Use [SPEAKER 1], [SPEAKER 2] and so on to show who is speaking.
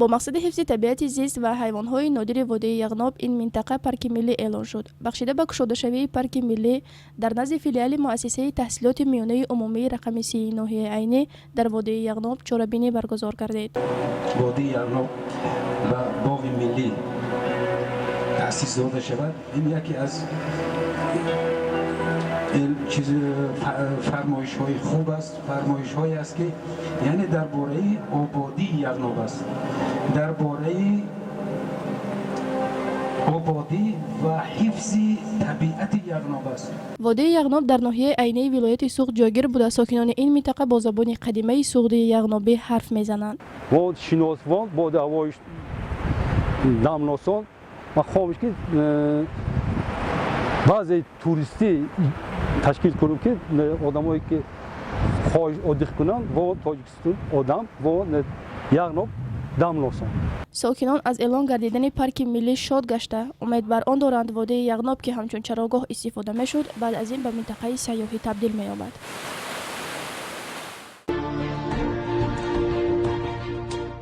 [SPEAKER 1] Бо мақсади ҳифзи табиати зист ва ҳайвонҳои нодири водии Яғноб ин минтақа парки миллӣ эълон шуд. Бахшида ба кушодашавии парки миллӣ дар назди филиали муассисаи таҳсилоти миёнаи умумии рақами 30-и ноҳияи Айнӣ дар водии Яғноб чорабинӣ баргузор гардид.
[SPEAKER 2] Водии Яғноб ба боғи миллӣ таъсис дода шавад, ин яке аз чиз фармоишҳои хуб аст, фармоишҳое аст, ки яъне дар бораи ободии Яғноб аст, дар бораи ободӣ ва ҳифзи табиати Яғноб аст.
[SPEAKER 1] Водии Яғноб дар ноҳияи Айнии вилояти Суғд ҷойгир буда, сокинони ин минтақа бо забони қадимаи суғдии яғнобӣ ҳарф мезананд.
[SPEAKER 3] Во шиносвон боди ҳавои дамносон ма хомиш ки баъзе туристӣ ташкил кунем, ки одамое ки хоҳиш отдых кунанд во Тоҷикистон одам во Яғноб дамносон.
[SPEAKER 1] Сокинон аз эълон гардидани парки миллӣ шод гашта, умед бар он доранд, водии Яғноб, ки ҳамчун чарогоҳ истифода мешуд, баъд аз ин ба минтақаи сайёҳӣ табдил меёбад.